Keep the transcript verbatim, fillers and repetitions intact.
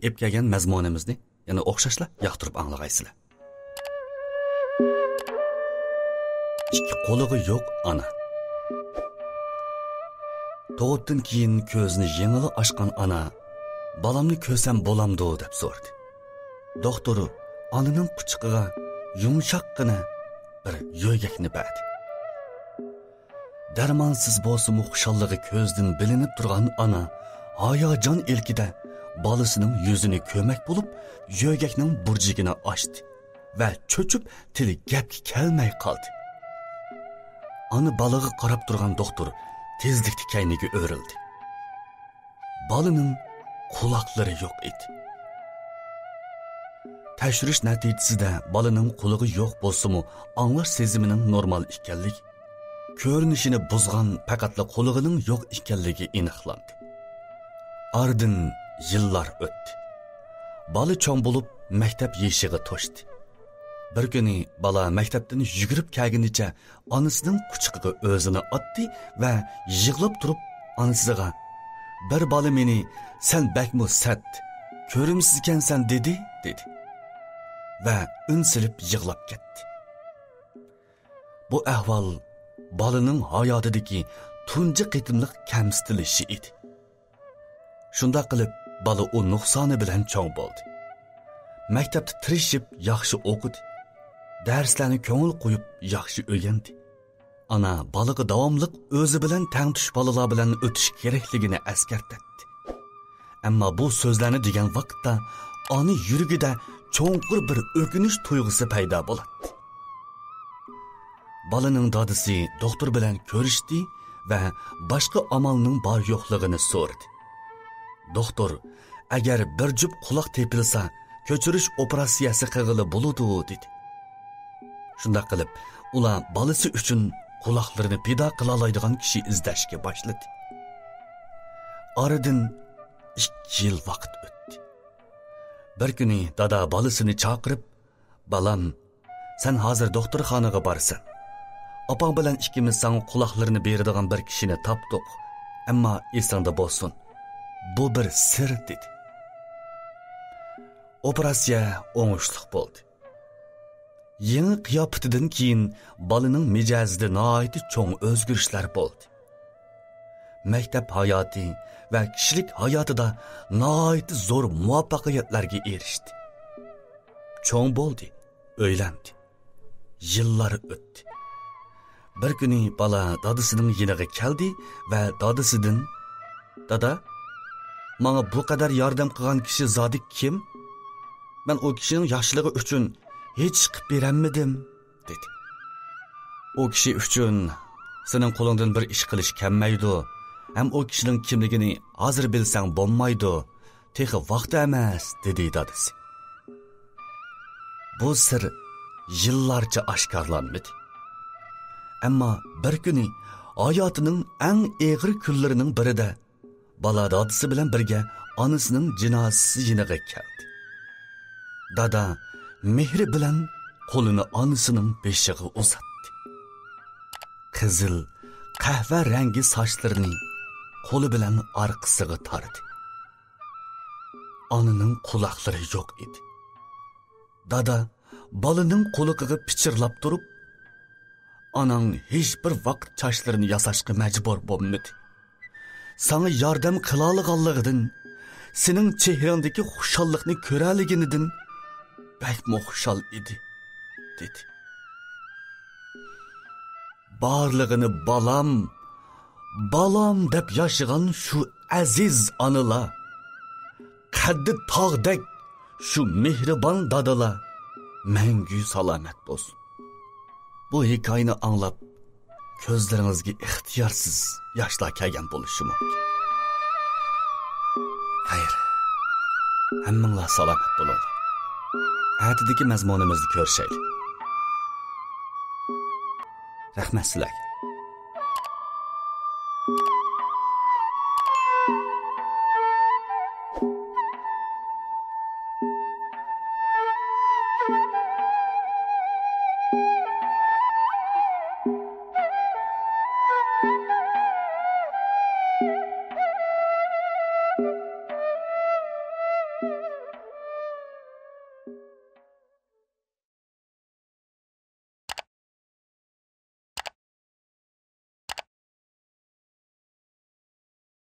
ئېلىپ كەلگەن مەزمۇنىمىزنى يەنە ئوخشاشلا ياقتۇرۇپ ئاڭلىغايسىلەر. ئىككى قولىغا يوق ئانا. تۇغۇپتىن كېيىن كۆزىنى يېڭىلا ئاچقان ئانا، «بالامنى كۆرسەم بولامدۇ؟» دەپ سورىدى. دوختۇر ئانىنىڭ قۇچىقىغا يۇمشاققىنا بىر يۆگەكنى بەردى. دەرمانسىز بولسىمۇ خۇشاللىقى كۆزدىن بىلىنىپ تۇرغان ئانا ھاياجان ئىلكىدە بالىسىنىڭ يۈزىنى كۆرمەك بولۇپ، يۆگەكنىڭ بۇرجىكىنى ئاچتى ۋە چۆچۈپ تىلى گەپكە كەلمەي قالدى. ئانا بالىغا قاراپ تۇرغان دوختۇر تېزلىكتە كەينىگە ئۆرۈلدى. بالىنىڭ قۇلاقلىرى يوق ئىدى. تەكشۈرۈش نەتىجىسىدە بالىنىڭ قۇلىقى يوق بولسىمۇ، ئاڭلاش سېزىمىنىڭ نورمال ئىكەنلىكى، كۆرۈنۈشىنى بۇزغان پەقەتلا قۇلىقىنىڭ يوق ئىكەنلىكى ئېنىقلاندى. ئارىدىن يىللار ئۆتتى. بالا چوڭ بولۇپ، مەكتەپ يېشىغا توشتى. بىر كۈنى بالا مەكتەپتىن يۈگۈرۈپ كەلگىنىچە ئانىسىنىڭ قۇچىقىغا ئۆزىنى ئاتتى ۋە يىغلاپ تۇرۇپ ئانىسىغا، «بىر بالا مېنى، سەن بەكمۇ سەت، كۆرۈمسىز ئىكەنسەن دېدى» دېدى ۋە ئۈن سېلىپ يىغلاپ كەتتى. بۇ ئەھۋال بالىنىڭ ھاياتىدىكى تۇنجى قېتىملىق كەمسىتىلىشى ئىدى. شۇنداق قىلىپ، بالا ئۇ نۇقسانى بىلەن چوڭ بولدى. مەكتەپتە تىرىشىپ ياخشى ئوقۇدى. دەرسلەرنى كۆڭۈل قويۇپ ياخشى ئۆگەندى. ئانا بالىغا داۋاملىق ئۆزى بىلەن تەڭتۇش بالىلار بىلەن ئۆتۈش كېرەكلىكىنى ئەسكەرتەتتى. ئەمما بۇ سۆزلەرنى دېگەن ۋاقىتتا ئانا يۈرىكىدە چوڭقۇر بىر ئۆكۈنۈش تۇيغۇسى پەيدا بولاتتى. بالىنىڭ دادىسى دوختۇر بىلەن كۆرۈشتى ۋە باشقا ئامالنىڭ بار يوقلۇقىنى سورىدى. دوختۇر، «ئەگەر بىر جۈپ قۇلاق تېپىلسا، كۆچۈرۈش ئوپېراتسىيەسى قىلغىلى بولىدۇ» دېدى. شۇنداق قىلىپ، ئۇلار بالىسى ئۈچۈن قۇلاقلىرىنى پىدا قىلالايدىغان كىشى ئىزدەشكە باشلىدى. ئارىدىن ئىككى يىل ۋاقىت ئۆتتى. بىر كۈنى دادا بالىسىنى چاقىرىپ، «بالام، سەن ھازىر دوختۇرخانىغا بارىسەن. ئاپاڭ بىلەن ئىككىمىز ساڭا قۇلاقلىرىنى بېرىدىغان بىر كىشىنى تاپتۇق. ئەمما ئېسىڭدە بولسۇن، بۇ بىر سىر» دېدى. ئوپېراتسىيە ئوڭۇشلۇق بولدى. يېڭى قىياپىتىدىن كېيىن بالىنىڭ مىجەزىدە ناھايىتى چوڭ ئۆزگىرىشلەر بولدى. مەكتەپ ھاياتى ۋە كىشىلىك ھاياتىدا ناھايىتى زور مۇۋەپپەقىيەتلەرگە ئېرىشتى. چوڭ بولدى، ئۆيلەندى. يىللار ئۆتتى. بىر كۈنى بالا دادىسىنىڭ يېنىغا كەلدى ۋە دادىسىدىن، «دادا، ماڭا بۇ قەدەر ياردەم قىلغان كىشى زادى كىم؟ مەن ئۇ كىشىنىڭ ياخشىلىقى ئۈچۈن ھېچ ئىش قىلىپ بېرەلمىدىم» دېدى. «ئۇ كىشى ئۈچۈن سېنىڭ قولۇڭدىن بىر ئىش قىلىش كەلمەيدۇ، ھەم ئۇ كىشىنىڭ كىملىكىنى ھازىر بىلسەڭ بولمايدۇ، تېخى ۋاقتى ئەمەس» دېدى دادىسى. بۇ سىر يىللارچە ئاشكارىلانمىدى. ئەمما بىر كۈنى ھاياتىنىڭ ئەڭ ئېغىر كۈنلىرىنىڭ بىرىدە بالا دادىسى بىلەن بىرگە ئانىسىنىڭ جىنازىسى يېنىغا كەلدى. دادا مېھرى بىلەن قولىنى ئانىسىنىڭ بېشىغا ئۇزاتتى. قىزىل، قەھۋە رەڭگى ساچلىرىنى قولى بىلەن ئارقىسىغا تاردى. ئانىنىڭ قۇلاقلىرى يوق ئىدى. دادا بالىنىڭ قۇلىقىغا پىچىرلاپ تۇرۇپ، «ئاناڭ ھېچبىر ۋاقىت چاچلىرىنى ياساشقا مەجبۇر بولمىدى. ساڭا ياردەم قىلالىغانلىقىدىن، سېنىڭ چېھرىڭدىكى خۇشاللىقنى كۆرەلىگىنىدىن بەكمۇ خۇشال ئىدى» دېدى. بارلىقىنى «بالام، بالام» دەپ ياشىغان شۇ ئەزىز ئانىلار، قەددى تاغدەك شۇ مېھرىبان دادىلار مەڭگۈ سالامەت بولسۇن. بۇ ھېكايىنى ئاڭلاپ، كۆزلىرىڭىزگە ئىختىيارسىز ياشلار كەلگەن بولۇشى مۇمكىن. خەير، ھەممىڭلار سالامەت بولۇڭلار. ئەتىدىكى مەزمۇنىمىزدا كۆرۈشەيلى. رەھمەت سىلەرگە.